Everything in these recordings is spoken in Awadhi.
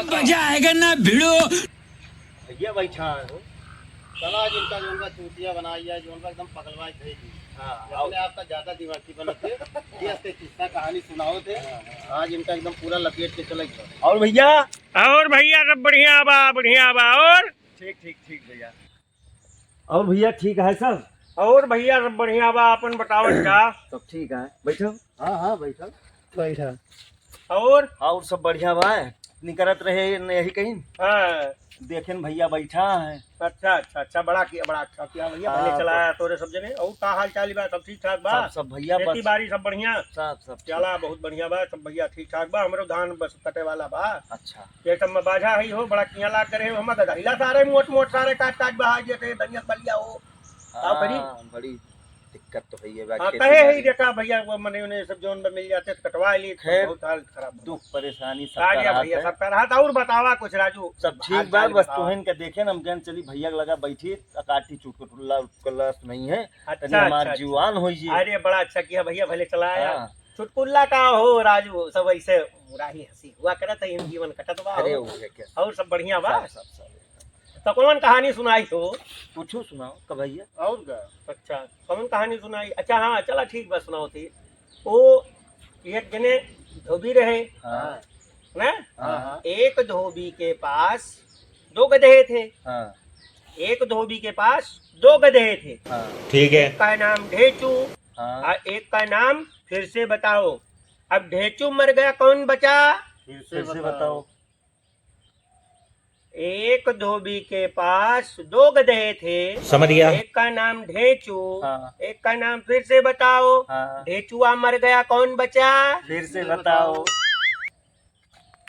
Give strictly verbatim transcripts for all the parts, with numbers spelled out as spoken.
मजा आएगा ना भिड़ो। भैया बैठा है वो। चला आज इनका जौन बा चूतिया बनाई है, जौन बा एकदम पगलवाई दे दी। हाँ, अपने आप का ज्यादा दिमागी बनत है। ये ऐसे किस्सा कहानी सुनाओ थे। आज इनका एकदम पूरा लपेट के चले गया। और भैया? और भैया सब बढ़िया बा, बढ़िया बा। और ठीक, ठीक, ठीक भैया। और भैया ठीक है सब? और भैया सब बढ़िया बा, अपन बतावत का? सब ठीक है, बैठो। हाँ, हाँ, बैठो। बैठा। और? और सब बढ़िया बा, निकरत रहे न यही कहीं। हाँ। देखेन भैया बैठा है। अच्छा, अच्छा, अच्छा, बड़ा किया, बड़ा अच्छा किया भैया, हाँ, भले चला तो आया तोरे सब जने। और का हाल चाल बा, सब ठीक ठाक बा? सब, सब भैया खेती बस। बाड़ी सब बढ़िया? सब, सब ठीक। चला, बहुत बढ़िया बा, सब भैया ठीक ठाक बा। हमरो धान बस कटे वाला बा। अच्छा। ये सब में बाझा है हो, बड़ा किया लाग करे हो, हम गदहिला सारे मोट मोट सारे काट काट बहा जे थे, दनिया बलिया हो। का करी? हाँ, बड़ी दिक्कत तो है ये बा, हाँ, खेती कहे है बाड़ी। देखा भैया, वो मने उन्हें सब जौन बा मिल जाते तो कटवा ली, खैर, बहुत हालत खराब हो। दुख परेशानी का सबका गया रहत भैया, है। सबका रहत। और बतावा कुछ राजू, सब ठीक हाल बा, चाल बस बतावा। तुहिन के देखे न हम कहन चली भैया के लगा बैठी, अकाटी चुटकुला उटकुला नहीं है, अच्छा, तनी हमार अच्छा, अच्छा। जुआन होई जी। अरे बड़ा अच्छा किया भैया, भले चला आया। हाँ। चुटकुला का हो राजू, सब ऐसे मुराही हंसी हुआ करत है, इन जीवन कटत बा अरे हो। वो है क्या? और सब बढ़िया बा? सब, सब, सब। तो कौन कहानी सुनाई हो? कुछ सुनाओ, का भैया? और का? अच्छा, कौन कहानी सुनाई? अच्छा, हाँ, चला ठीक बा, सुनाओ थी। वो एक जने धोबी रहे, हाँ। ना? हाँ, हाँ। एक धोबी के पास दो गधे थे। हाँ। एक धोबी के पास दो गधे थे। हाँ। ठीक है। एक का नाम ढेचू, हाँ। और एक का नाम फिर से बताओ। अब ढेचू मर गया, कौन बचा? फिर से फिर से बताओ। बताओ। एक धोबी के पास दो गधे थे। समझ गया। एक का नाम ढेचू, हाँ। एक का नाम फिर से बताओ। हाँ। ढेचुआ मर गया, कौन बचा? फिर से बताओ।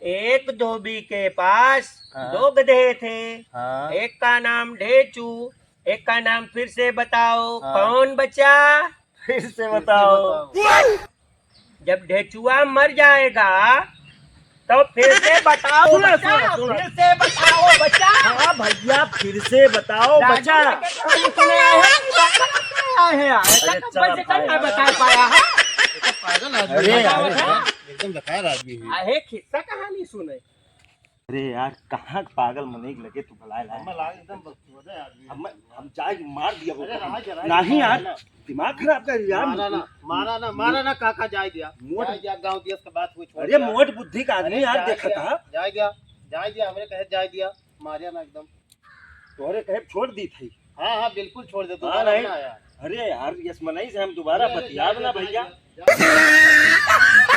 एक धोबी के पास हाँ। दो गधे थे। हाँ। एक का नाम ढेचू, एक का नाम फिर से बताओ, हाँ। कौन बचा? फिर से बताओ। जब ढेचुआ मर जाएगा, तो फिर से बताओ सुनो, बच्चा, सुनो, सुनो। फिर से बताओ बच्चा। हाँ भैया, फिर से बताओ राजू बच्चा। के कहानी सुने आए हैं, कि बात करते आए हैं यार? ऐसा अरे कब चला से करना भाई। बता पाया है? ये तो पागल आदमी अरे है। यार। एकदम बेकार आदमी है। आहे खिस्सा कहानी सुने। अरे यार, कहाँ के पागल मनई के लगे तू बुलाए लाए? हम लाए एकदम बकचोदे आदमी। हम, हम जाए मार दिया अरे, वो। रहा जरा, नहीं रहा यार, ना। दिमाग खराब कर यार। मारा ना, मारा ना, मारा ना, काका, जाए दिया। मोट जाए दिया, गाँव दिया, उसके बात हुई, छोड़ अरे, दिया। मोट बुद्धि का आदमी अरे, यार, जाए देखा दिया, था। जाए दिया, जाए दिया, हमरे कहे जाए दिया, मारिया ना एकदम। तोहरे कहे छोड़ दी थी। हाँ, हाँ, बिल्कुल छोड़ दे, हाँ, दोबारा नहीं। ना आया। अरे यार, यस मनई से हम दोबारा अरे, अरे, बतियाब जाए ना दिया, भैया। जाए दिया।